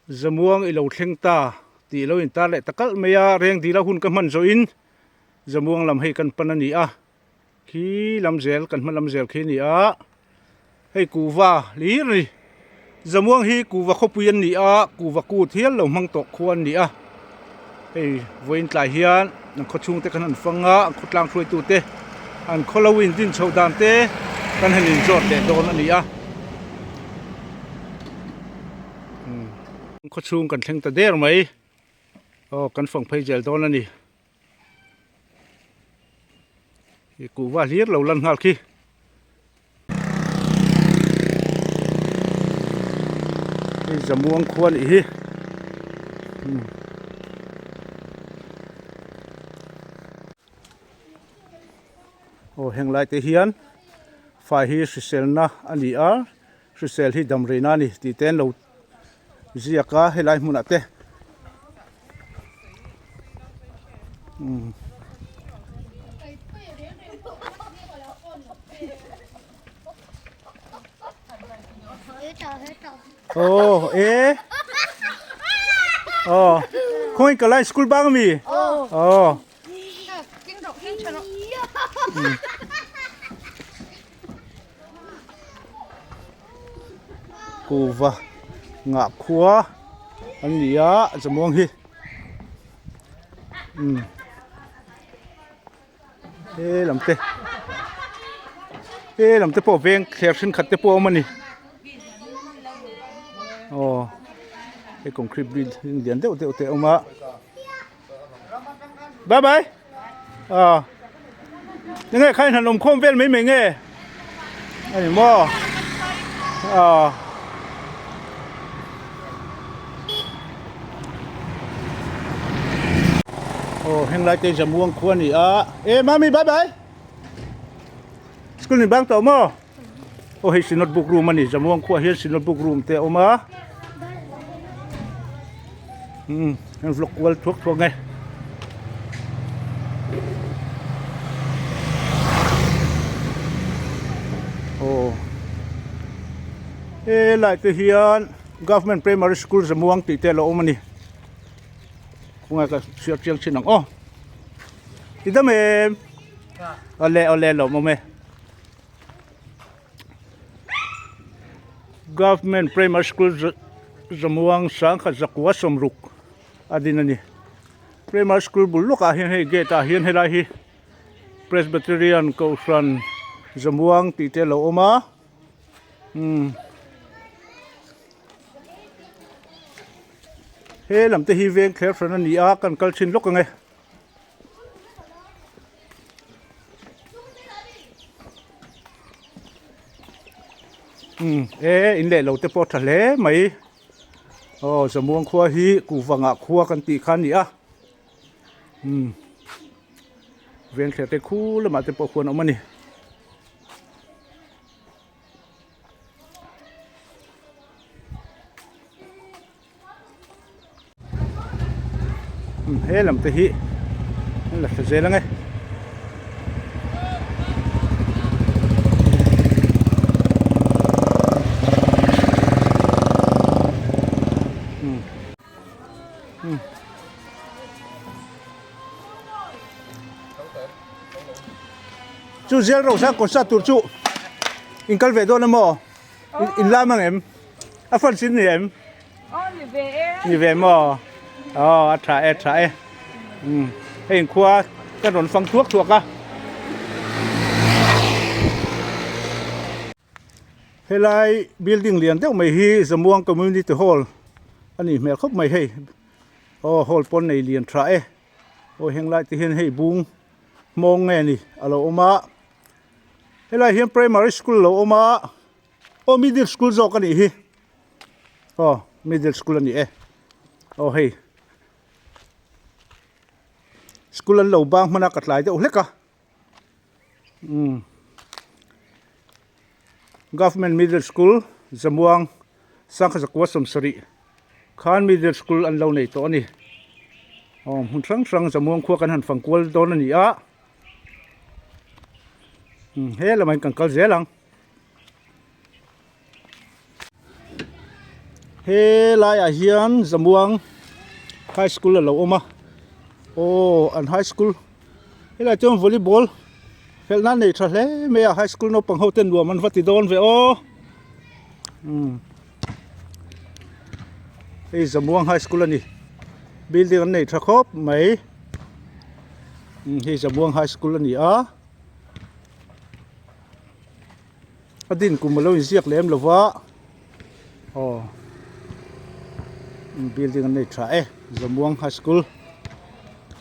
Zamuang i lo thleng ta tih lo intar leh ta kalh mai a, reng dila hun ka hman zawhin Zamuang lam hei kan pan a ni a, khi lam zel kan hma lam zel khi a ni a, hei kuhva hlir a ni. Zamuang hi kuhva khawpui an ni a, kuhva kut hial lo hmang tawh khua an ni a, hei vawiin tlai hian an khaw chhungte khan an fang a, an khawtlang hruaitute an khaw lo indin chhoh dan te kan han inzawt leh dawn a ni a. Khaw chhung kan thleng ta der mai aw kan fang phei zel dawn a ni ih kuhva hlir lo lan nghal khi. Hei zamuang khua nih hi aw heng lai te hian fai hi hriselna a ni a. Hrisel hi dam rihna a ni tih te an lo ziak a helai hmunah te umm. Aw e aw khawi ka lai school bang ami aw. Kuhva ngah khua an ni a zamuang hi umm he lam te he lam te pawh veng thler thenkhat te pawh a awm a ni aw hei concrete building lian deuh deuh te a awm a. Bye bye. À. Nge khai han awm khawm vel mai mai nge. Ani maw. À. Oh, heng lai te jamuang khua ni a. E mami bye bye. School ni bang tawh maw? Aw hei synod book room a ni Zamuang khuaah hian synod book room te a awm a umm an vlog kual thuak thuak nge aw helai te hian government primary school Zamuang tih te a lo awm a ni khawngaih ka chhiar chiang thin ang aw ti dam em awle awle lawmawm e. Government Primary School Zamuang sangkhat zakua sawmruk a din a ni. Primary School bul lawkah hian hei gate ah hian helai hi Presbyterian Kohhran Zamuang tih te a lo awm a umm he lam te hi veng thler hran a ni a kan kal thin lawk ang e. Umm e in leh lo te pawh tha hle mai aw zamuang khua hi kuhva ngah khua kan tih kha a ni a umm vengthler te khu lamah te pawh khuan a awm a ni. He lam te hi an la thla zel ang e. Chu zel ro sang concert tur chu in kal ve dawn emaw in lam ang em a fan sin ni em ni ve e ni ve maw aw a tha e tha e um hei in khua ka rawn fang thuak thuak a helai building lian deuh mai hi Zamuang community hall a nih hmel khawp mai hei aw hall pawn nei lian tha e aw heng lai te hian hei bung hmawng nge ni a lo awm a helai hian primary school a lo awm a aw middle school zawk a nih hi aw middle school a ni e aw hei school an lo bang hman a ka tlai deuh hlek a umm government middle school Zamuang sangkhat zakua sawmsarih khan middle school an lo nei tawh a ni aw hmun hrang hrang Zamuang khua kan han fang kual dawn a ni a umm he lamah hian kan kal zel ang. He laiah hian Zamuang high school a lo awm a aw an high school helaiah chuan volleyball khelh nan nei tha hle mai a high school naupang ho te nuam an va ti dawn ve aw umm hei Zamuang high school a ni building an nei tha khawp mai umm hei Zamuang high school a ni a. A din kum alo inziak lem lo va aw building an nei tha e Zamuang high school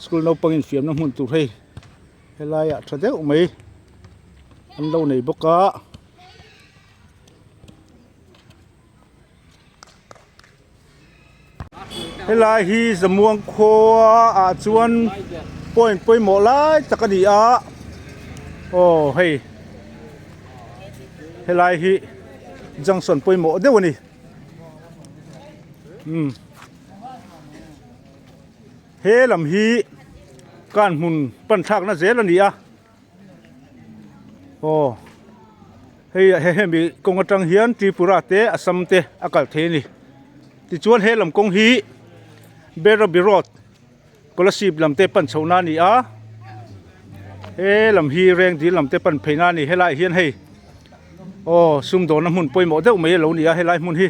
school naupang infiamna hmun tur hei helai ah tha deuh mai an lo nei bawk a. Helai hi Zamuang khua ah chuan point pawimawh lai tak a ni a aw hei helai hi junction pawimawh deuh a ni umm he lam hi kan hmun pan thlakna zel a ni a. Aw hei he hemi kawng atang hian Tripura te Assam te a kal thei a ni tichuan he lam kawng hi Berabi road Kolasib lam te pan chhoh na a ni a he lam hi Rengdil lam te pan phei na a ni helaiah hian hei aw sumdawnna hmun pawimawh deuh mai a lo ni a helai hmun hi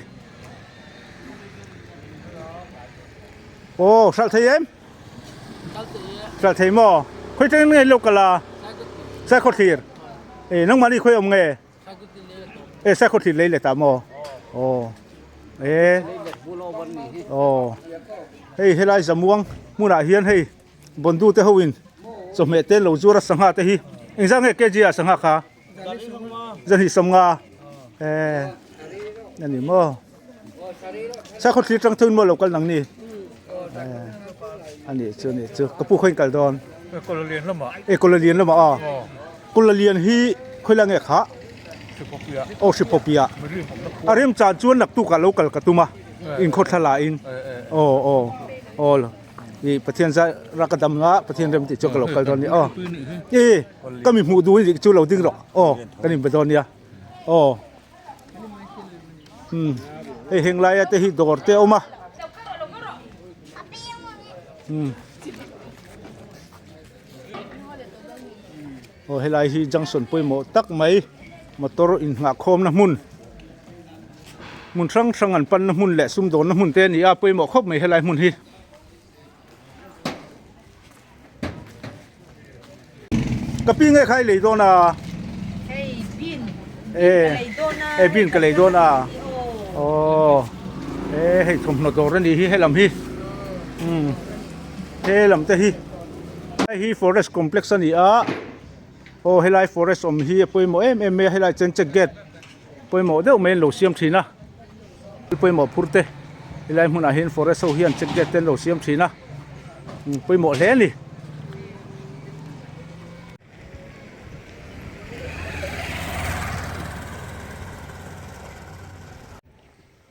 aw hralh thei em. Hralh thei maw? Khawi teng nge lo kal a? Saikhaw thlir. E nangmahni khawi awm nge? E saikhaw thlir lei let ah maw? Aw. E. Aw. Hei helai Zamuang hmunah hian hei Bondu te ho in chawhmeh te lo zuar a sangha te hi engzah nge kg ah sangha kha? Zahnih sawmnga. E. Ani maw? Sakhaw thlir tang thun maw lo kal nang ni ani chu ani chu ka pu khaw in kal dawn Kolalian lamah e Kolalian lamah a Kolalian hi khawi lai nge kha aw Hripawpia a rem chan chuan naktuk ah lo kal ka tum a inkhaw thla la in aw aw aw i Pathian zai rak a dam nga Pathian rem tih chu ka lo kal dawn ni aw e ka mi hmuh duh in chu lo ding rawh aw kan inbe dawn nia aw. Umm hei heng laia te hi dawr te a awm a umm aw helai hi junction pawimawh tak mai motor inngah khawmna hmun hmun hrang hrang an panna hmun leh sumdawnna hmun te a ni a pawimawh khawp mai helai hmun hi. Ka pi nge kha i lei dawn a? Hei bin. E. Ka lei dawn a. E bin ka lei dawn a. Aw. E hei thawmhnaw dawr a nih hi helam hi. Um. Helam te hi. Hei hi forest complex a ni a. Aw helai forest awm hi a pawimawh em em mai a helai chuan check gate pawimawh deuh mai an lo siam thin a. Pawimawh phur te helai hmunah hian forest ho hian check gate te an lo siam thin a pawimawh hle a ni.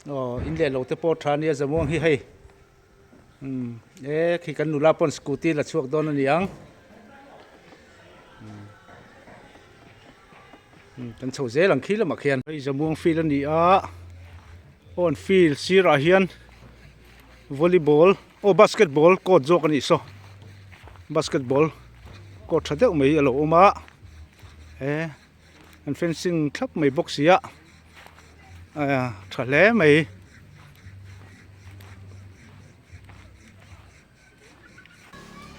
Aw in leh lo te pawh tha ania zamuang hi hei umm e khi kan nula pawn scooty la chhuak dawn a ni ang. Kan chho zel ang khi lamah khian. Hei Zamuang field a ni a, aw an field sirah hian volleyball aw basketball court zawk a nih saw basketball court tha deuh mai a lo awm a he an fencing thlap mai bawk si a tha hle mai.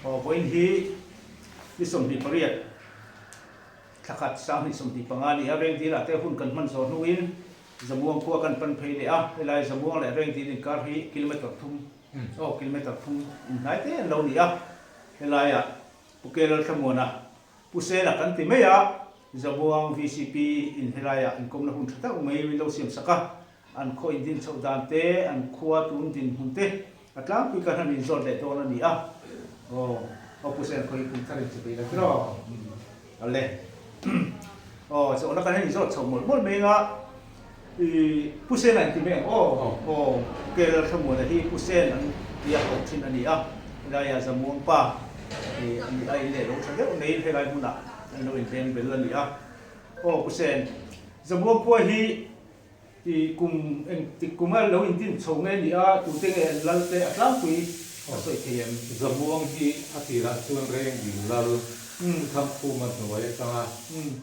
Aw vawiin hi ni 28 thla khat sanghnih 25 a ni a, Rengdil ah te hun kan hman zawh hnuin Zamuang khua kan pan phei leh a, helai Zamuang leh Rengdil inkar hi kilometer thum aw kilometer thum inhnai te an lo ni a, helaiah Pu Kelal Thlamuana Pu Sela kan ti mai a, Zamuang vcp in helaiah inkawmna hun tha deuh mai min lo siam sak a, An khaw indin chhoh dan te, an khua tun dinhmun te a tlangpui kan han inzawt leh dawn a ni a. Aw, aw Pu Sen khawi kum thar in che vei la tiraw? Awle. Aw, chawhna kan han inzawt chho mawlh mawlh mai anga i Pu Sen a inti mai ang aw. Aw, Kerala Thlamuana hi Pu Sen an tia koh thin a ni a. Helaia Zamuang pa i a ni a, in leh lo tha deuh mai helai hmunah an lo inleng bel a ni a. Aw, Pu Sen, Zamuang khua hi. I kum engtik kuma lo indin chho nge ni a, tute nge an lal te a tlangpui a sawi thei em? Zamuang hi a tirah chuan reng dil lal Thangkhuma hnuai atanga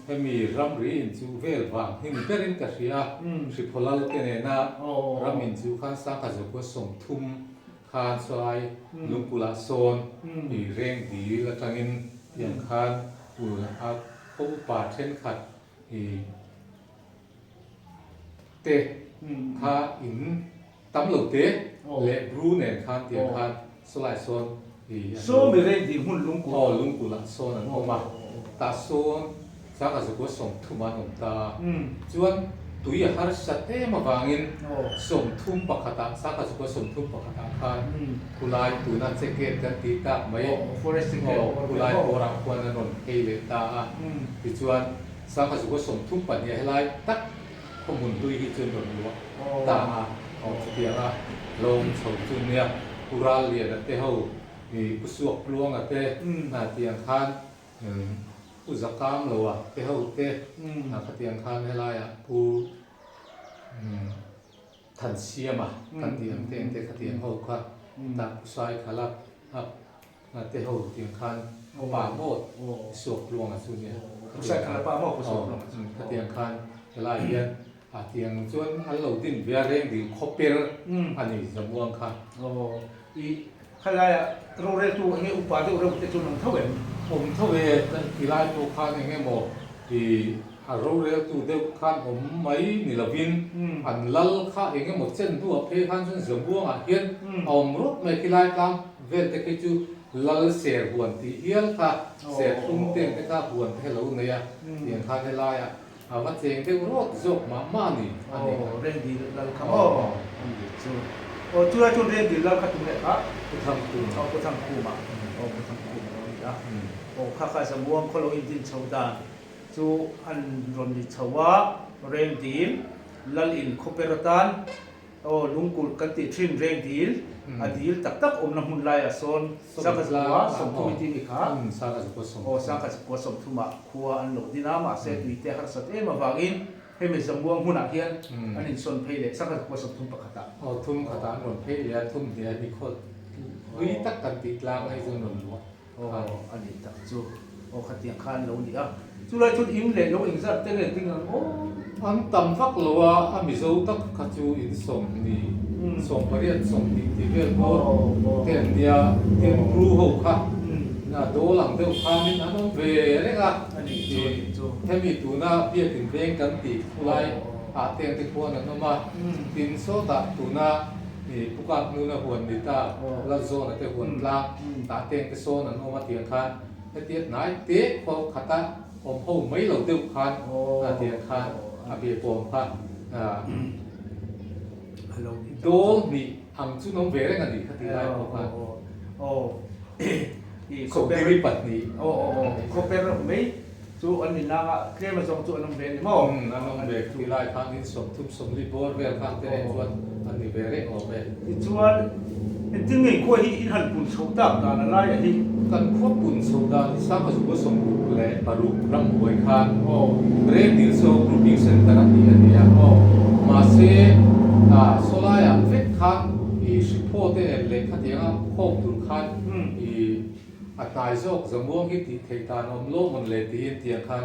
hemi ramri inchuh vel vang hi ni berin ka hria a, Hriphaw lal te nena ram inchuh khan Sangha Zakua 30 khan sawlai lungkulah sawn i reng dil atangin tiang khan ul a khaw upa thenkhat i te kha in tam lo te leh bru nen khan tiang khan sawlai sawn i an Saw mi reng ding hmun lungkulh. Aw lungkulh ah sawn an awm a, tah sawn sangha zakua 30 an awm ta a, chuan tui a harsat em avangin 31 ah sangha zakua 31 ah khan khulai tuna check-gate kan tih tak mai aw khulai bawrah khuan an rawn phei leh ta a, tichuan Sangha zuka 32 helai tak khawhmun hlui hi chuan rawn luah ta a, aw chutianga lawng chho chu nia Pu Ralliana te ho i Pu Suakpluanga te tiang khan Pu Zakamloa te ho te khatiang khan helaiah Pu Thansiama kan tih ang te engte khatiang ho kha tah Pu Saikhala a te ho tiang khan pa ngawt Suakluanga chu nia khatiang khan helai hian a tiang chuan an lo din ve a reng dil khawper a ni Zamuang kha. I khalaia roreltu enge upa deuh reuh te chu an awm tho em? Awm tho e, tilai pawh khan enge maw i a roreltu deuh khan awm mai ni lovin an lal kha eng emaw chen hnuah phei khan chuan Zamuangah hian a awm rawt mai khilai tlang vel te khi chu lal ser huan tih hial kha ser thlum te ang te kha huan te lo nei a tiang khan helaiah a va cheng deuh rawt zawk mah mah a ni a ni kha. Aw Rengdil lal kha maw a ni chu. Aw chulai chuan Rengdil lal kha tum leh kha Pu Thangkhuma. Aw Pu Thangkhuma aw Pu Thangkhuma lo ni a. Aw kha kha Zamuang khaw lo indin chho dan chu an rawn ni chho a, Rengdil, Lal in khawper atan aw lungkulh kan tih thin Rengdil, a dil tak tak awmna hmun laiah sawn Sangha Zakua 30 i tih ni kha, aw Sangha Zakua 30 ah khua an lo din a, mahse tuite harsat em avangin hemi Zamuang hmunah hian an insawn phei leh Sangha Zakua 31 ah. Aw thum khatah an rawn phei leh a, thum hnih a ni khaw hlui tak kan tih tlang ai chu an rawn luah. Aw a nih tak chu. Aw khatiang kha an lo ni a. Chulai chuan in leh lo engzat te nge ding ang aw? An tam vak lo a, a Mizo tak kha chu in 20, 18, 20 tih vel bawr te an nia. Tin Bru ho kha dawl ang deuh khanin an awm ve reng a. Hemi tuna Biakin veng kan tih khulai ah te ang te khuan an awm a. Tin sawtah tuna I pu kap hnuna huan ni ta, Lalzawna te huan tlang, tah teng te sawn an awm a tiang khan hetia hnai te khaw khata awm ho mai lo deuh khan a tiang khan a bia pawm kha dawl hnih ang chu an awm ve reng a ni kha ti lai pawh khan. Sawmdiri 2. Khawper mai Chu an ni nang a, tlem a zawng chu an awm ve a ni maw? Umm, an awm ve. Khati lai khan in 30, 40 bawr vel khan te nen chuan an ni ve reng awm e. Tichuan, engtin nge khua hi in han pun chho tak dan a laiah hi? Kan khua pun chho dan hi Sangha Zukua 66 rambuai khan Rengdil Saw Grouping Centre a tih a ni a. Mahse, sawlaiah vek khan i hriphaw te nen leh khatianga khawm tur khan i A hnai zawk Zamuang hi tih theih dan awm lo mawn le tiin tiang khan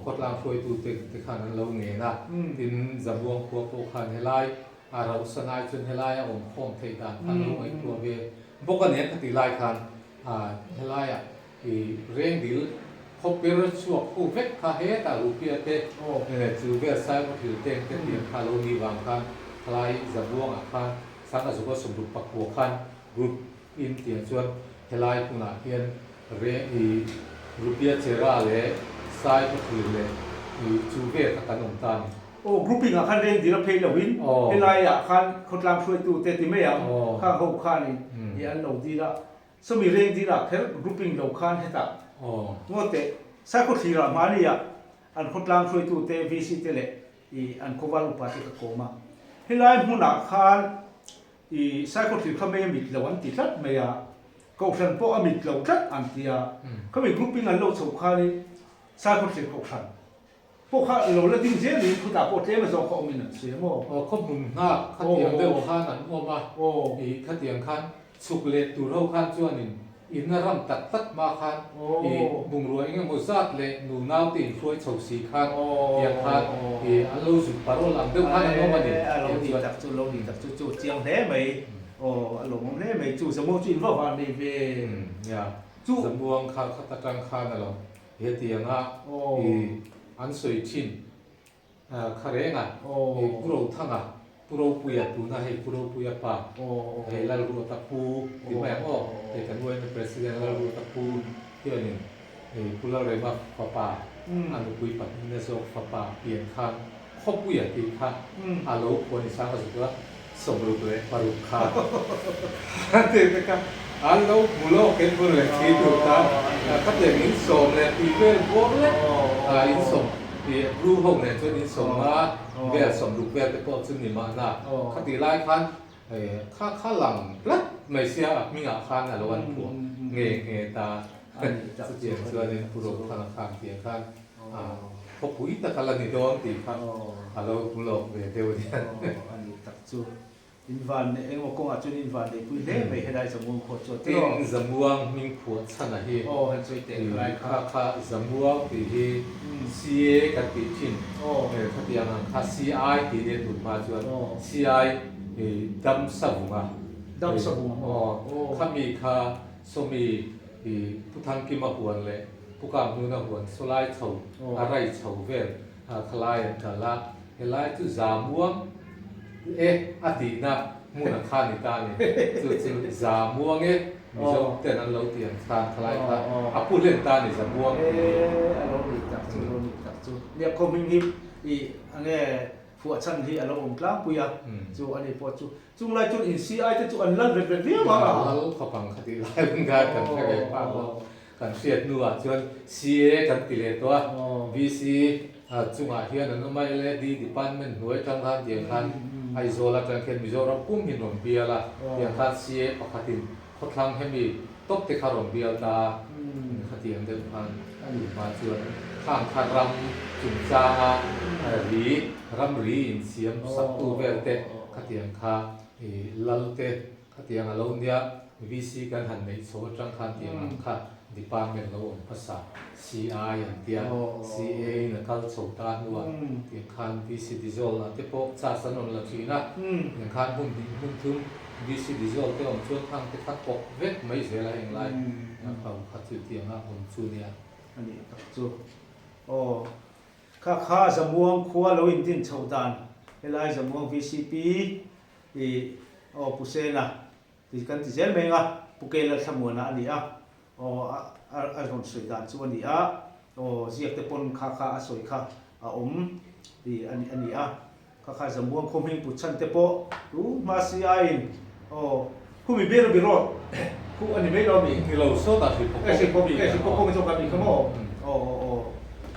khawtlang hruaitu te te khan an lo ngen a, tin Zamuang khua pawh khan helai a rauh sanai chuan helai a awm khawm theih dan khan lo ngaihtuah ve bawk a nia ka tih lai khan helaiah i Rengdil khawper chhuak hu vek kha hetah Rupia te chu vel Saikhawthil te te tiang kha lo nih vang khan khalai Zamuangah khan Sangha Zuka 69 khan group In tiang chuan helai hmunah hian re i Rupia Chera leh Sai Khawthlir leh i chu vel kha kan awm ta a ni. Aw, grouping ah khan reng dil a phei lo in helai ah khan khawtlang hruaitu te ti mai ang khang ho khan in i an lo dil a, sawmi reng dil ah kher grouping lo khan hetah ngaw teh Sai Khawthlir ah hmani ah an khawtlang hruaitu te VC te leh i an khawval upa te ka kawm a, helai hmunah khan I Saikawthlir kha mei a mit lo an ti tlat mai a, Kohhran pawh a mit lo tlat an ti a, khami grouping an lo chho khanin Saikawthlir Kohhran Pawh kha lo la ding zel niin khutah pawh tlem a zawng kha awmin an sawi a maw? Aw, khaw hmun nghak khatiang deuh khan an awm a, ih khatiang khan chhuk leh tur ho khan chuanin in a ram tak tak hma khan ih bungrua eng emaw zat leh nu nau te inhruai chho si khan tiang khan ih an lo zuk parol ang deuh khan an awm a ni. A lo ni tak chu, lo ni tak chu, chu chiang hle mai. Aw, a lawmawm hle mai chu, Zamuang chu in va van nei ve. Nia, Zamuang kha khat atang khan a lo Hetianga i an sawi thin kha reng a, i Pu Rothanga, Pu Ropuia tuna hei Pu Ropuia pa, hei Lalruata Pu ti mai ang aw, hei kan UNA President Lalruata Pu hianin i Pu Lalrema fapa, a nupui pahnihna zawk fapa pian khan Khawpuia tih kha a lo phuan i sang a zuk a, 66 kha a ti te kha an lo hmu lawk in hmun leh thi tur kha khatiang in sawm leh tih vel bawr lek a in sawm ih blue ho nen chuan in sawm a vel 60 vel te pawh chu ni mahna khatih lai khan kha kha lang tlat mai sia a hmingah khan a lo an phuah nge nge ta chutiang chuanin Pu Rothanga khan tiang khan Khawpui tak a la ni dawn tih kha a lo hmu lawk ve deuh a nia. Aw, a ni tak chu. Invan neih engemaw kawngah chuan invan neihpui hle mai helai Zamuang khua chuan tiraw? Tin, Zamuang hming phuah chhan a hi. Aw, han sawi teh khalai kha. Kha kha Zamuang tih hi CA kan tih thin. Aw. Khatiang ang kha CI tih nia tun hma chuan CI dam savunga. Dam savunga maw? Aw, khami kha sawmi Pu Thangkima huan leh Pu Kamhnuna huan sawlai chho a rai chho vel khalai an kal a, helai chu Zamuang e a tihna hmun a kha ni ta a ni. Chu chu Zamuang e Mizo ten an lo tih ang khan khalai kha a pu hlen ta a ni Zamuang tih hi. E a lo nih tak chu, lo nih tak chu. Nia khaw hming hi i enge phuah chhan hi a lo awm tlangpui a, chu ani pawh chu Chung lai chuan in CI te chu an lal vet vet viau ang a. Lal khawp ang kha tih lai hun kha kan hre ve phak lo. Kan hriat hnuah chuan CA kan ti leh tawh a, VC chungah hian an awm a, LAD department hnuai atang khan tiang khan Aizawl atang khian Mizoram pum hi rawn bial a, tiang khan CA pakhatin khawthlang hemi tawp te kha rawn bial ta a, khatiang deuh khan a nih hma chuan khang kha ram chungchanga ri, ramri insiam saktu vel te khatiang kha ih lal te khatiang a lo nia, VC kan han neih chho atang khan tiang ang kha department lo awm hmasa CI an tia, CA in a kal chho ta hnuah tiang khan VC Dizawl ah te pawh charge an rawn la thin a, tiang khan hmun hnih hmun thum VC Dizawl te awm chuan khang te kha kawp vek mai zel a englai ho kha chu tianga awm chu nia. A nih tak chu. Aw, kha kha Zamuang khua lo indin chhoh dan helai Zamuang VCP i aw Pu Sena ti kan ti zel mai anga Pu Kela Thlamuana a ni a, aw a a rawn sawi dan chu a ni a, aw ziak te pawn kha kha a sawi kha a awm i a ni a. Kha kha Zamuang khaw hming put chhan te pawh tu hma si aiin aw khumi ber bi rawt khu a ni mai lo mi. Ni lo sawtah hri pawh pawh mi kha maw. Hri pawh pawh zawk a mi kha maw. Aw aw aw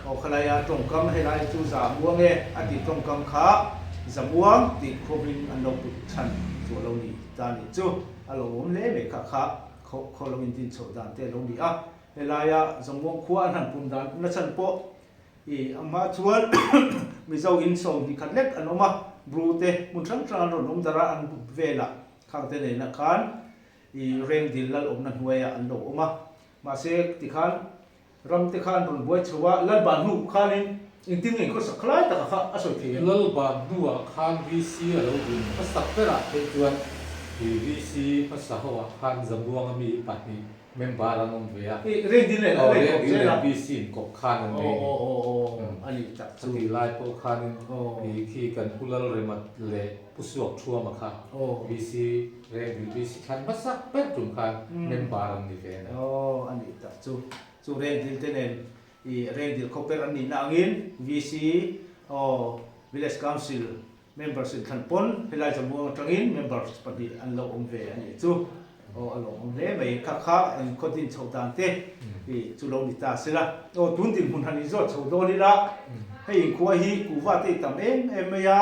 aw khalaia tawngkam helai chu Zamuang e a tih tawngkam kha Zamuang tih khaw hming an lo put chhan chu a lo ni ta nih chu a lo awm hle mai kha kha khaw khaw lo indin chhoh dan te a lo ni a. Helaia Zamuang khua an han pun dan na chhan pawh I a hma chuan Mizo in 20 khat lek an awm a, Bru te hmun hrang hrang an rawn awm darh a, an velah khang te nena khan i Rengdil lal awmna hnuaiah an lo awm a. Mahse tikhan ram te kha an rawn buai chho a, Lalban hnu khanin engtin nge khawsak khalai taka kha a sawi thei em? Lalban hnuah khan VC a lo din hmasak berah phei chuan i VC hmasa hoah khan Zamuanga mi pahnih Member an awm ve a. I Rengdil nen an lei kawp zel a. VC in kawp khan an nei ni. Aw aw aw a ni tak chu. Chutih lai pawh khanin i khi kan Pu Lalremat leh Pu Suak Thuama kha VC Rengdil VC thlan hmasa ber tum khan member an ni ve a ni. Aw a ni tak chu. Chu Rengdil te nen i Rengdil khawper an nihna angin VC aw Village Council Members in thlan pawn helai Zamuang atangin members pahnih an lo awm ve a nih chu. Aw a lawmawm hle mai. Kha kha eng khaw din chhoh dan te i chu lo ni ta sela. Aw tun dinhmun han inzawt chho dawn ila hei inkhua hi kuhva te i tam em em mai a.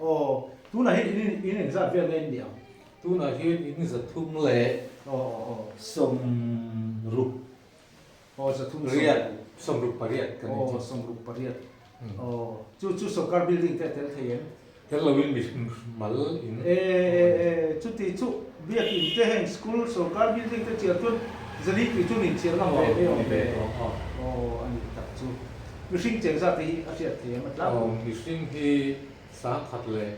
Aw tunah hian in in engzat vel nge in nih ang? Tunah hian in 300 leh Aw aw aw. 60 Aw 300 riat, 68 kan ni Aw 68. Aw, chu chu sorkar building te a tel thei em? Tel loin mi mal in. E e e, chuti chu biakin te heng school sorkar building te chiar chuan zali tih chu nin chiar ngam ve mai awm ve. Aw, a nih tak chu. Mihring cheng zat te hi a hriat thei em a tlang? Aw, mihring hi 10,000 leh.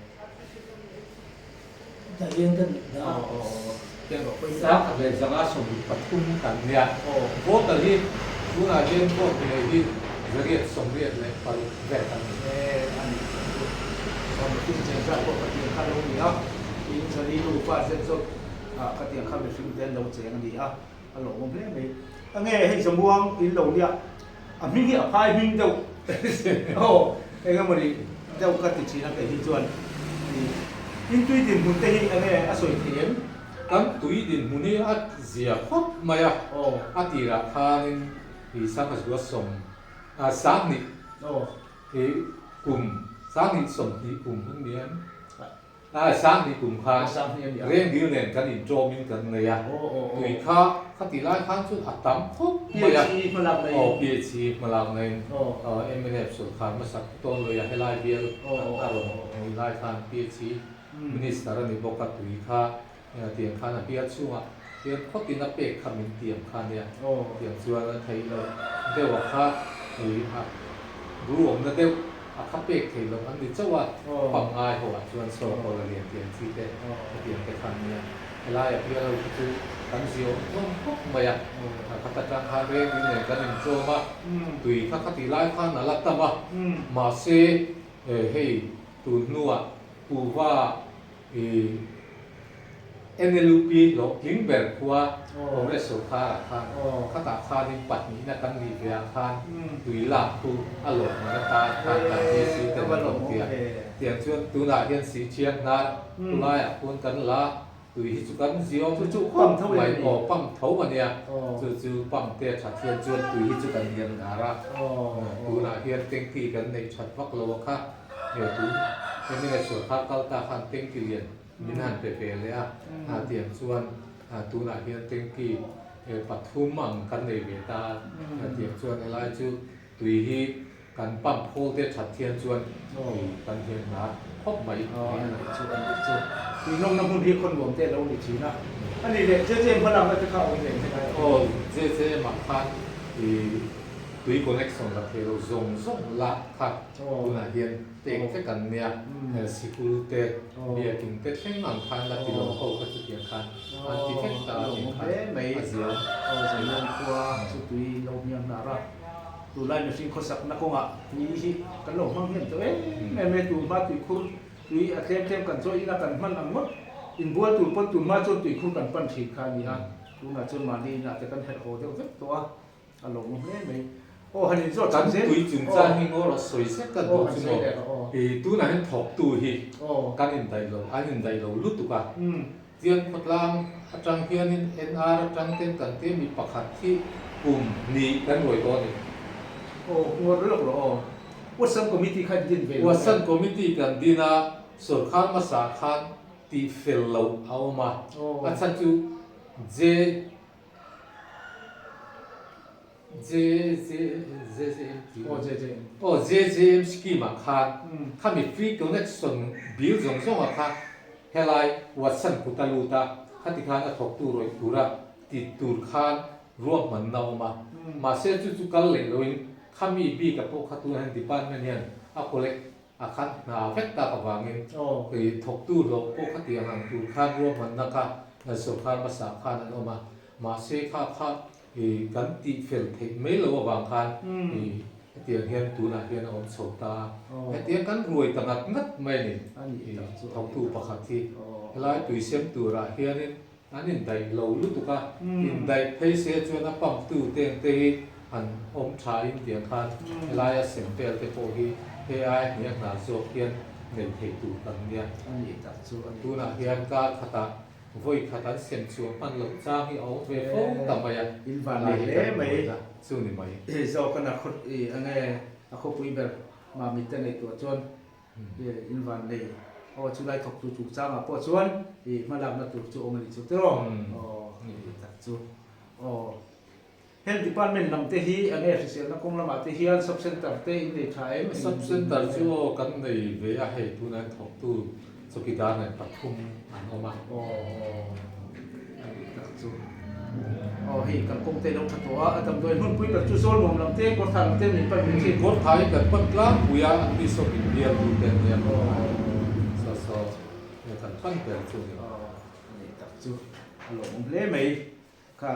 123 kan nia. Voter hi tunah hian vote nei hi 886 vel kan ni. Deuh ka ti thin a kei hi chuan in tui dinhmun te hi enge a sawi thei em? Kan tui dinhmun hi a zia khawp mai a, a tirah khanin i sangha sawm a 20 i kum 20 20 kum an ni em? A 20 kum khan rengdil nen kan intawmin kan nei a, tui kha khatih lai khan chuan a tam khawp mai a, aw PHC hmalak naiin mnf sawrkar hmasak tawn lui a, helai bial a rawn nih lai khan PHC Minister a ni bawk a, tui kha tiang khan a bial chhungah hian khawtin a pek kha min tiam kha nia, tiang chuan a theih loh deuh a kha a ruawmna deuh. A kha pek thei loh an ni chauh a, pangngai ho ah chuan saw kawl a lian tiang chi te hetiang te khan nia. Helai a pial ho khi chu kan ziawm hlawm khawp mai a, a khat atang khan reng ding nen kan inchawm a, tui kha khati lai khan a la tam a, mahse hei tun hnuah Kuva I NLUP hlawhtling ber khua Congress sorkar ah khan khatah khanin pahnihna kan nih ve ah khan tui lak chu a lawm man atan khan kan DC te an rawn ti a. Tiang chuan tunah hian si thiang hnar khulaiah khuan kan la tui hi chu kan ziawm khawp mai aw pump tho a nia chu chu pump te a that hian chuan tui hi chu kan lian nar a tunah hian tanky kan neih that vak lo a kha. He tun mnf sorkar kal ta khan tanky lian min han pe ve leh a, tiang chuan tunah hian tanky pathum ang kan nei ve ta a, tiang chuan helai chu tui hi kan pump khawl te that hian chuan kan hian hna khawp mai a ni chu a nih chu. Tui nawmna hmun hi khaw nuam te a lo ni thin a, a nih leh JJM hmalakna te kha a awm ve em helai ah? Aw JJM ah khan tui connection la thei lo zawng zawng la kha tunah hian pek vek an nia, sikul te, biakin te thleng ang khan la ti lo ho kha chutiang khan an ti vek ta a tih khan a ziam. Aw Zailawn khua chu tui lo hmiang hnar a, tunlai mihring khawsakna kawngah tui hi kan lo hmang hnem tawh em em e, tun hma tuikhur tui a tlem tlem kan chawi ina kan hman ang ngawt, inbual tur pawn tun hma chuan tuikhur kan pan thin kha a ni a, tunah chuan mahni inah te kan herh haw deuh vek tawh a. A lo mu hle mai. Aw han inzawt chhan zel. Kan tui chungchang hi ngaw rawh sawi zet ka duh chu maw. I tunah hian thawktu hi kan indaih lo, an indaih lo lutuk a. Tiang khawtlang atang hianin NR atang ten kan tia mi pakhat hi kum hnih kan ruai tawh a ni. Aw ngaw rawh lawk rawh aw. Watson Committee kha in din ve lo. Watson Committee kan din a, sorkar hmasa khan tih fel loh a awm a. A chhan chu J. Aw JJM scheme ah khan khami free connection bill zawng zawng ah kha helai Watson kut a lut a, khati khan a thawktu rawih tura ti tur khan ruahmanna a awm a, mahse chu chu kal leh loin khami bik ah pawh kha tunah hian department hian a collect A khat hna vek tak avangin i thawktu hlawh pawh khatiang ang tur khan ruahmanna kha sorkar hmasa khan an awm a, mahse kha kha i kan tih fel theih mai lo avang khan i hetiang hian tunah hian a awm chho ta a, hetiang kan ruai ta ngat ngat mai a ni i thawktu pakhat hi. Helai tuisem turah hianin An indaih lo lutuk a, indaih phei se chuan a pump tu te ang te hi han awm tha in tiang khan helaia sem vel te pawh hi hei aia hniah hna zawk hian nei thei tur kan nia. Tunah hian kar khatah vawi khat an sem chhuah hman loh chang hi a awm ve fo ta mai a, helai hi kan buai a, chu ni mai. In van nei aw chulai thawktu chungchangah pawh chuan i hmalakna tur chu awm a ni chu tiraw? Aw ni tak chu aw. Health Department lam te hi enge hriselna kawng lamah te hian Sub Centre te in nei tha em? Sub Centre chu aw kan nei ve a, hei tunah hian thawktu chawkidar nen pathum an awm a. Aw aw a nih tak chu. Aw hei kalkawng te lo tha tawh a, a damdawi hmunpui ber chu zawl nuam lam te, kawrthah lam te min pan mai thin. Kawrthah hi kan pan tlangpui a, an ni sawm in bial tu te an nia. Saw saw kan pan ber chu a ni. Aw a nih tak chu a lawmawm hle mai. Kha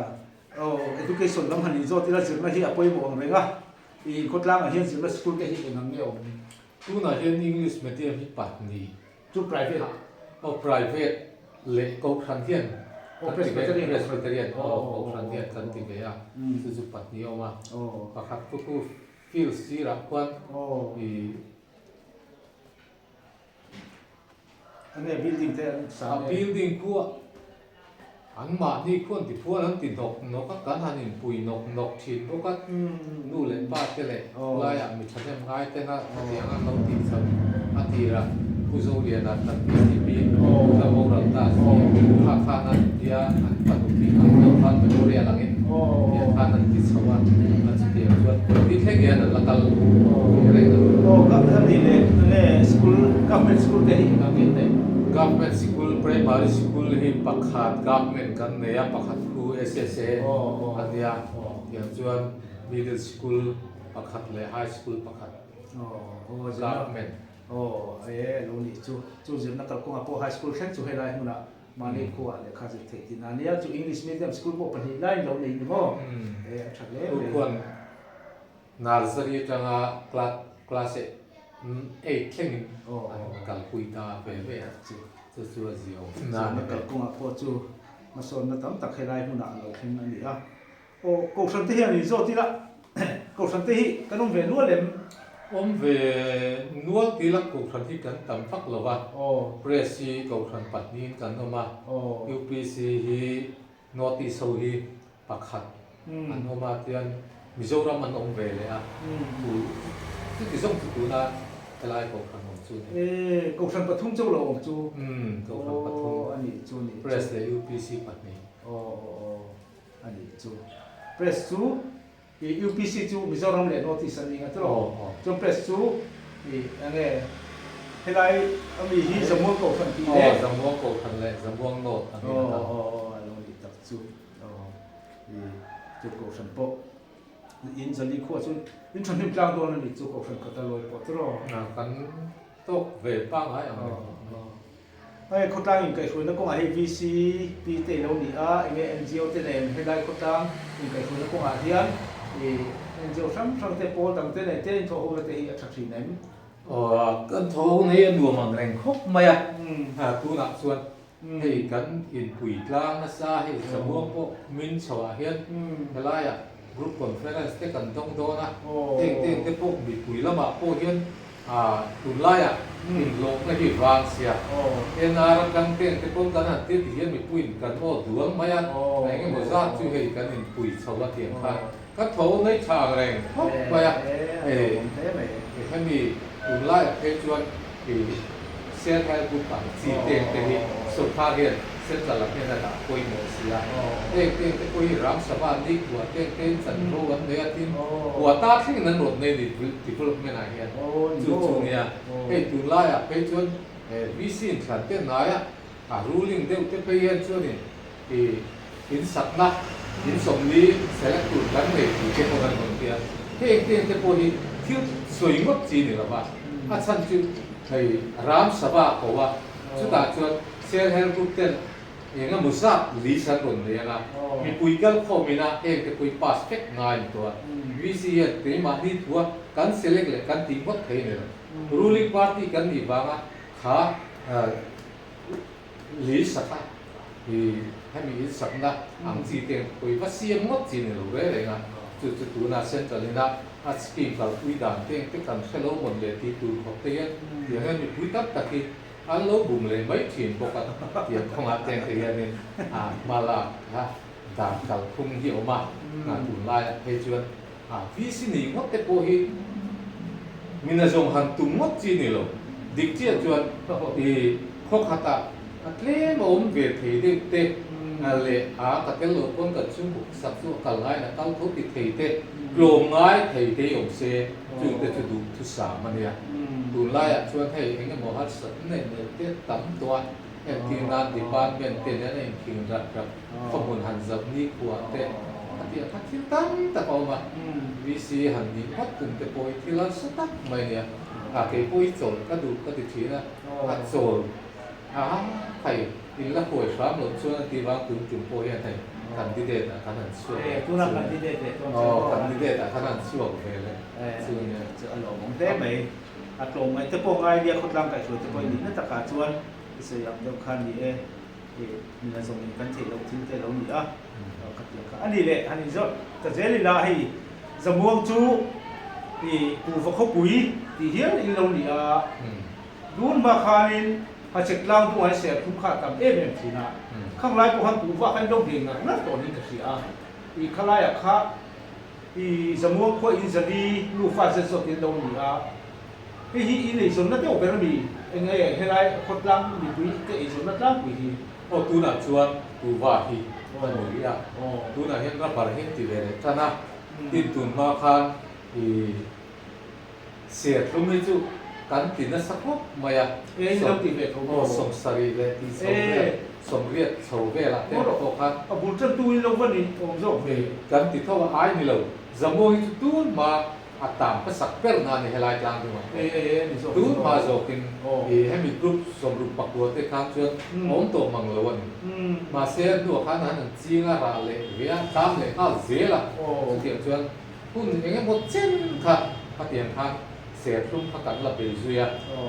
aw education lam han inzawt ila zirna hi a pawimawh ang reng a, i khawtlangah hian zirna school te hi eng ang nge awm? Tunah hian English medium hi pahnih. Chu private? Aw private leh Kohhran hian kan ti ve, Presbyterian aw Kohhran hian kan ti ve a, chu chu pahnih a awm a, pakhat khu khu field sirah khuan i. Enge building te an sa nge? A building khu an mahni khu an ti phuan an ti nawk nawk a, kan han inpui nawk nawk thin bawk a, nu leh pa te leh khulaiah mi thahnem ngai tena khatiang an lo tih chho a tirah Pu Zoliana kan PCP la boral ta si kha khan an tia an fanu tih ang deuh khan memorial angin tiang khan an ti chho a, a chutiang chuan ti thleng hian an la kal ve reng a. Aw ka a nih leh enge school government school te hi eng ang in nei? Government sikul primary sikul hi pakhat government kan nei a pakhat khu SSA a nia tiang chuan middle sikul pakhat leh high school pakhat government. Aw e lo nih chu chu zirna kalkawngah pawh high school thleng chu helai hmunah Mahni khuaah lehkha zir theih tih na nia, chu English medium school pawh pahnih laiin lo nei ni maw? E, a tha hle mai. Khuan nursery atanga class eight thlengin an kalpui ta ve ve a, chu chu a zia awm na a ni. Kalkawngah pawh chu hmasawnna tam tak helai hmunah a lo thleng a ni a. Aw, Kohhran te hian in zawt ila, Kohhran te hi kan awm ve nual em? Awm ve nual ti la Kohhran hi kan tam vak lo va, Press hi Kohhran pahnihin kan awm a, UPC hi North East ho hi pakhat an awm a, tian Mizoram an awm ve leh a, chu chuti zawng chu tuna helai Kohhran awm chu a ni. E, Kohhran pathum chauh lo awm chu? Umm, Kohhran pathum, Press leh UPC pahnih. Aw, aw, aw. A nih chu. Press chu i UPC chu Mizoram leh North East an ni nga tawh. Chuan press chu i enge helai ami hi Zamuang Kohhran tih leh. Aw Zamuang Kohhran leh Zamuang North an ni nga. Aw aw aw a lo nih tak chu. Aw i chu Kohhran pawh in Zali khua chu in thahnem tlang dawn a nih chu Kohhran khat a lawi pawh tawh. Kan tawk ve pangngai ang reng. Hei khawtlang inkaihhruaina kawngah hei VCP te ilo ni a, enge NGO te nen helai khawtlang inkaihhruaina kawngah hian ih NGO hrang hrang te pawl dang te nen te inthawh hona te hi a tha thin em? Aw kan thawh hona hi a nuam ang reng khawp mai a, tunah chuan hei kan inpui tlang nasa hei Samuang pawh min chho ah hian helaiah group conference te kan dawng dawn a, heng teng te pawh mipui lamah pawh hian Tunlaiah inhlawhna hi vang sia. NR atang ten te pawn kan han tir ti hian mipuiin kan aw dual mai a, eng emaw zat chu hei kan inpui chho a tiang khan ka tho nei tha ang reng khawp mai a. Hemi tunlaiah phei chuan Self help group ang chi teng te hi sawrkar hian central lam hian a dah pawimawh si a. Heng teng te pawh hi ram sava nikhua teng te in chanvo an nei a tin quota thlengin an rawn nei a ni development ah hian chu chu nia. Hei tunlaiah phei chuan VC in thlan te hnaia a ruling deuh te phei hian chuanin i in sakna in sawmli select tur kan nei tih te pawh kan rawn ti a. Heng teng te pawh hi thil sawi ngawt chi ni lova a chhan chu hei ram sava ko a chutah chuan self help group ten Eng emaw zat list an rawn nei ang a, mipui kal khawm ina heng te pawh hi pass vek ngai ni tawh a. VC hian keimahni thua kan select leh kan tih ngawt thei a ni lo. Ruling party kan nih vanga kha list a kha i hemi insakna ang chi te pawh hi va siam ngawt chi ni lo reng reng a. Chu chu tuna central ina a scheme kalpui dan te te kan hre lo mawn leh tih tur khawp te hian tiang hian mipui tam tak hi An lo bum leh mai thin bawk a, tiang kawngah teng te hianin a hma lak a dan kalphung hi a awm a, tunlaiah phei chuan a VC ni ngawt te pawh hi mina zawng han tum ngawt chi ni lo. Dik chiah chuan i khaw khatah a tlem a awm ve thei deuh te. Leh a ka tel lo pawn kan chhungkaw sak chu a kal ngaiin a kal tho ti thei te, tlawm ngai thei te hi awm se, chungte chu duh thusam a nia. Tunlaiah chuan hei eng emaw harsat neih neih te tam tawh a, entir nan department te nen a inkhing rat rat, khawhmun han zauh nikhua te a tih ang kha thil tam tak a awm a, VC han nih ngawt tum te pawh hi thil harsa tak mai a nia. A keipawh hi chawl ka duh ka ti thin a, a chawl. A hei, in la huai hram loh chuan a ti vang tun tum pawh hian hei candidate ah khan han chhuak leh Tuna candidate leh chuan chuan aw candidate ah khan han chhuak ve leh chu nia. Chu a lawmawm hle mai. A tlawmngaih te pawh ngai nia khawtlang kaihhruai te pawh i nihna takah chuan i sawi ang deuh khan ni e, i nuna zawng in kan theih loh thil te lo ni a, ka ti ang kha. A nih leh han inzawrh ta zel ila hei Zamuang chu i kuhva khawpui tih hial in lo ni a. Tun hma khanin Hachhek tlang hnungah hian serthlum kha a tam em em thin a, khang lai pawh khan kuhva kha in lo bei ngar ngar tawh niin ka hria a, i khalaiah kha i Zamuang khua in zali nufa zet zawt in lo ni a, hei hi in eizawnna deuh ber a ni, eng nge helai khawtlang mipui te eizawnna tlangpui hi. Aw tunah chuan kuhva hi a ni rih a, tunah hian rubber hi an ti ve leh tan a, tin tun hma khan i. Serthlum hi chu kan ti nasa khawp mai a, aw sawmsarih leh tih chho vel, sawmriat chho velah te pawh khan. A bul tantu in lo va ni awm zawk ve. Kan ti tho a, ai ni lo, Zamuang hi chu tun hma a tam hmasak ber na a ni helai tlang dungah pawh. Tun hma zawkin i hemi group sawmruk pakua te khan chuan awm tawh mang lo a ni. Mahse a hnuah khan an han ching a, rah leh ve a, tlam leh nghal zel a, chutiang chuan. Hun eng emaw chen kha khatiang khan serthlum kha kan la bei zui a,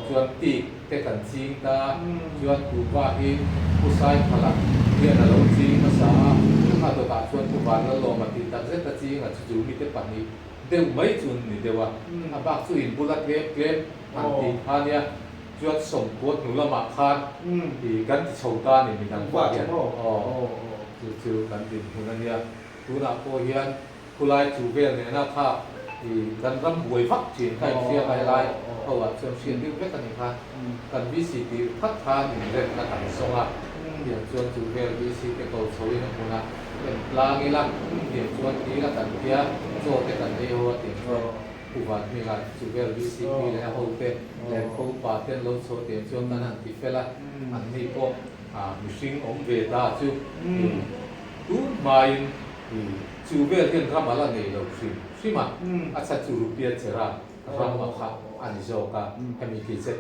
chuan tik te kan ching ta, chuan kuhva hi Pu Saikhala hian a lo ching hmasa a, a dawtah chuan Pu Vanlalawma tih tak zet a ching a, chu chu mite pahnih deuh mai chu an ni deuh a, a bak chu in bula tlem tlem han tih kha nia, chuan sawmkua hnu lamah khan ih kan ti chho ta a ni midang pawh hian, aw chu chu kan dinhmun a nia, tunah pawh hian. Khulai chu vel nena kha i kan ram buai vak thin kha inhriat a helai ho ah chuan hriat deuh vek a ni kha. Kan VC tir phat khan inremna kan zawng a, tiang chuan chu vel VC te ko chho in a hmun a en tlang ila, tiang chuan ti ila kan tia chaw te kan ei ho a tiang chuan Pu Vanhminga chu vel VC pi leh a ho te leh kho upa te an lo chho tiang chuan kan han ti fel a, an ni pawh mihring awm ve ta chu tun hmain I chu vel hian ram a la nei lo hrim hrim a, a chhan chu rupia chera ram a kha a ni zawk a, hemi khi che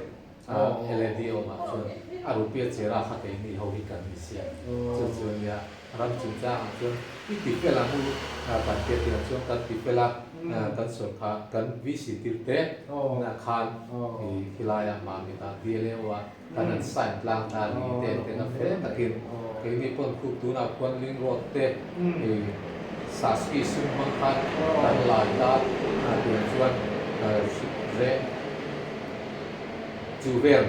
LAD awmah chuan a rupia chera kha keini ho hi kan ni sia, chu chu a nia ram chungchangah chuan i ti fel ang u kan tia tiang chuan kan ti fel a, kan sawrkar kan VC tir te na khan i khilaiah Mamit-ah DLAO ah Kan an sign tlang ta ni te ten a fel takin keini pawn khup tunah khuan link road te i Saski sum hmang khan kan lai ta tiang chuan reng chu vel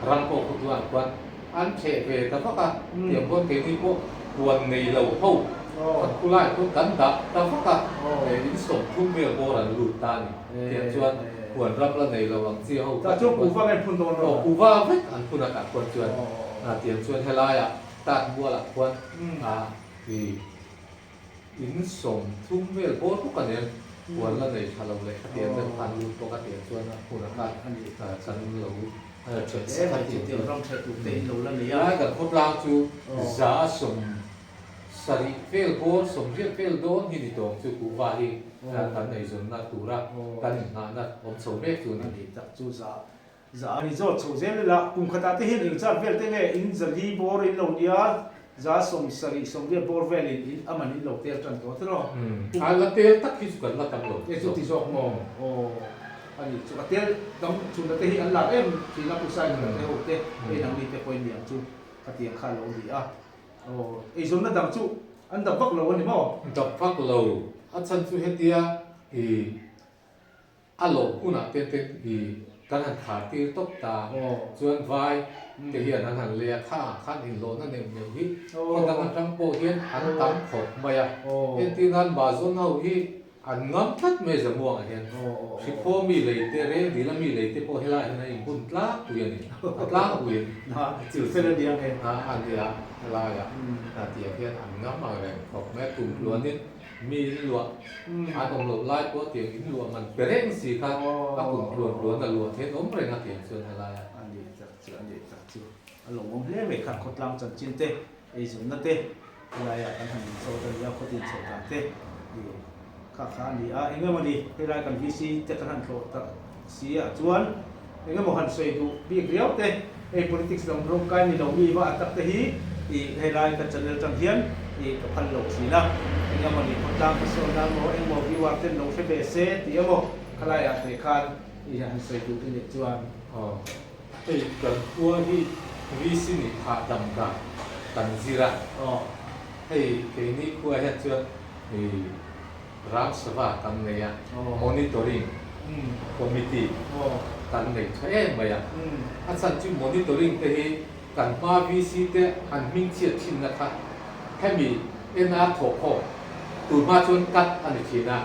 ram pawh khu tunah khuan an theh ve ta vak a tiang khuan keini pawh huan nei lo ho khat khulai khuan kan dah ta vak a in sawmthum vel bawr an lut ta a ni tiang chuan Huan ram la nei lo ang chi ho Tah chuan kuhva nge an phun dawn lo? Aw, kuhva vek an phun a tah khuan chuan tiang chuan helaiah tat mualah khuan i in sawmthum vel bawr bawk a nen huan la nei tha lo leh khatiang deuh khan lut bawk a tiang chuan a hmunah khan kan lo then sak a tiang chuan Helai kan khawtlang chu za a sawm Sarih vel bawr, sawmriat vel dawn hi ni tawng chu kuhva hi kan eizawnna tura kan inngahna awm chho mek chu a ni. A ni tak chu za za a ni zawt chho zel ila, kum khatah te hian eng chat vel te nge in zali bawr in lo nia, za sawm sarih sawmriat bawr velin in a man in lo tel tan tawh tiraw? A la tel tak hi chu kan la tam lo E chu ti zawk maw? Aw a ni chu a tel tam chhunna te hi an lar em thin a, Pu Saimuna te ho te hei nangni te pawhin niang chu khatiang kha a lo ni a. Aw, eizawnna dang chu an dap vak lo a ni maw? Dap vak lo. A chhan chu hetia i a lawh hunah te te i kan han khar tir tawp ta. Chuan vai te hian an han lei a, kha ah khan inhlawhna neuh neuh hi khaw dang atang pawh hian an tam khawp mai a. Entir nan Bazawn ho hi. An ngam tlat mai Zamuangah hian. Hriphaw mi lei te, reng dila mi lei te pawh helaiah hian an inbun tlangpui a ni. A tlangpuiin chu chu a nia helaiah tiang hian an ngam ang reng khawp mai a. Kum tluanin mi in luah an awm loh lai pawh tiang in luah man pe reng si kha a kum tluan tluan a luah thein awm reng a tiang chuan helaiah. A ni tak chu, a ni tak chu. A lawmawm hle mai kha khawtlang chanchin te. Eizawnna te helaiah kan han inchawt a ni a, khawtin chhoh dan te i kha kha a ni a. Eng emaw ni helai kan VC te kan han tlawh tak si ah chuan eng emaw han sawi duh bik riau te, hei politics lam rawng kai ni lo mi va a tak te hi i helai ka channel tang hian i ka phal lo thin a. Eng emaw ni khawtlang ka sawn nan maw eng emaw viewer ten lo hre ve se tih emaw khalaiah te khan i han sawi duh te nih chuan. Aw. Hei kan khua hi VC nih hahdam dan kan zir a, hei keini khua hian chuan Ram Sabha kan nei a, Monitoring Committee kan nei tha em mai a, a chhan chu monitoring te hi kan hma VC te an hmingchhiat thinna kha hemi NR thawhkhawm tur hma chuan cut a ni thin a,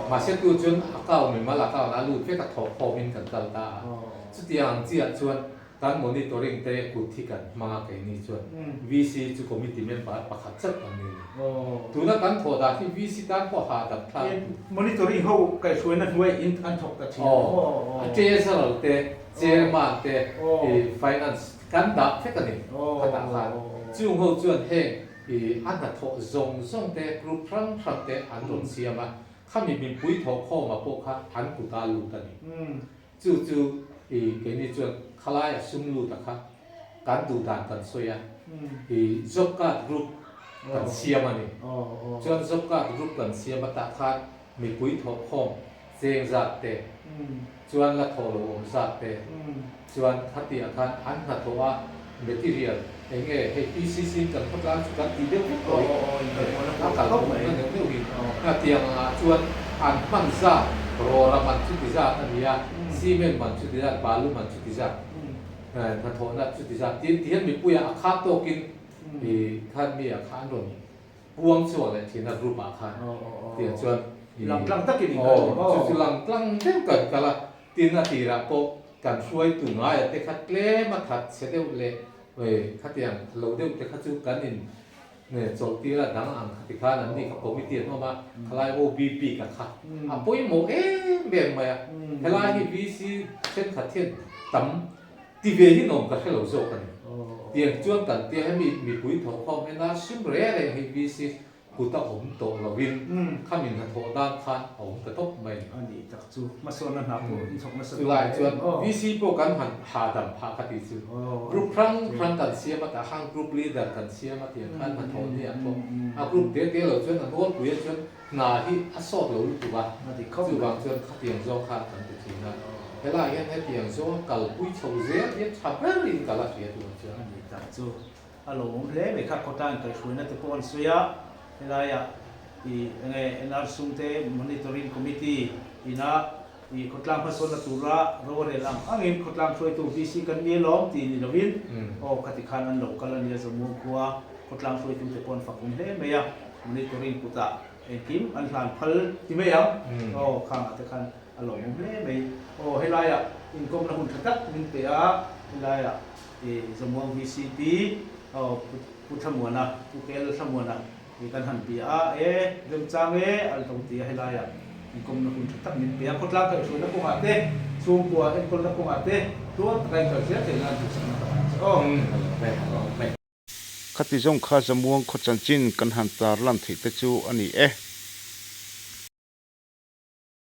mahse tu chuan account mimal account a lut vek a thawhkhawmin kan kal ta a. Chutiang ang chiah chuan kan monitoring te kut hi kan hmang a keini chuan VC chu committee member pakhat chauh kan ni a ni. Tuna kan thawh dan hi VC tan pawh hahdam thlak a ni. Monitoring ho kaihhruaina hnuai in an thawk ta thin a. Aw, a treasurer te, chairman te, finance kan dah vek a ni khatah khan. Chung ho chuan heng a hnathawh zawng zawng te group hrang hrang te an rawn siam a, khami mipui thawhkhawma pawh kha an kuta lut a ni. Chu chu i keini chuan khalai a sum lut a kha kan duh dan kan sawi a, i job card group kan siam a ni. Chuan job card group kan siam a tah khan mipui thawhkhawm cheng zat te, chuan la thawh lo awm zat te, chuan khatiah khan an hnathawh a material eng nge hei PCC in kan khawtlang chu kan tih deuh vek tawh hi a kal pawh na neuh neuh hi tiang angah chuan an hman zat rawra man chuti zat a ni a, cement man chuti zat, balu man chuti zat, hnathawhna chuti zat tin ti hian mipuiah a khat tawkin i khan mi ah khan rawn puang chhuak leh thin a group ah khan tiang chuan i aw chu chu lang tlang deuh kan kal a. Tin, a tirah pawh kan hruaitu ngaia te kha tlem a that chhe deuh leh khatiang lo deuh te kha chu kan in chawlh tir a, dang ang khati khan an ni kha committee an awm a, khalai OB bik a kha a pawimawh em em mai a, helai hi VC thenkhat hian tam ti ve hi nuam ka hre lo zawk a ni. Tiang chuan kan tia hemi mipui thawhkhawm ena hrim reng reng hi VC Kut a awm tawh lovin khami hnathawh dan khan a awm ta tawp mai. A nih tak chu hmasawnna hna pawh in chhawk nasa tawh Chulai chuan VC pawh kan han hahdam phah ka tih chu. Group hrang hrang kan siam a tah khan group leader kan siam a tiang khan hnathawh ni ah pawh a group te te lo chuan a nawlpui ah chuan hna hi a sawt lo lutuk a, chuvang chuan khatiang zawng khan kan ti thin a. Helaiah hian hetiang zawng a kalpui chho zel hian tha berin ka la hria tunah chuan. A nih tak chu. A lo awm hle mai kha khawtlang inkaihhruaina te pawh an sawi a, helaiah ih enge NR sum te Monitoring Committee ina ih khawtlang hmasawnna tura ro a rel ang angin khawtlang hruaitu VC kan ni alawm tih ni lovin aw khati khan an lo kal a nia Zamuang khua khawtlang hruaitu te pawh an fak awm hle mai a, Monitoring kutah engkim an hlan phal ti mai ang aw khangah te khan a lo awm hle mai aw helaiah inkawmna hun tha tak min pe a helaiah I Zamuang VCP aw Pu Thlamuana, Pu KL Thlamuana i kan han bia a, e remchang e a lo ti a helaiah inkawmna hun tha tak min pe a, khawtlang kaihhruaina kawngah te, chhungkua enkawlna kawngah te tluang taka inkal zel theihna an duhsakna ka han che aw. Khati zawng kha Zamuang khaw chanchin kan han tarlan theih te chu a ni e.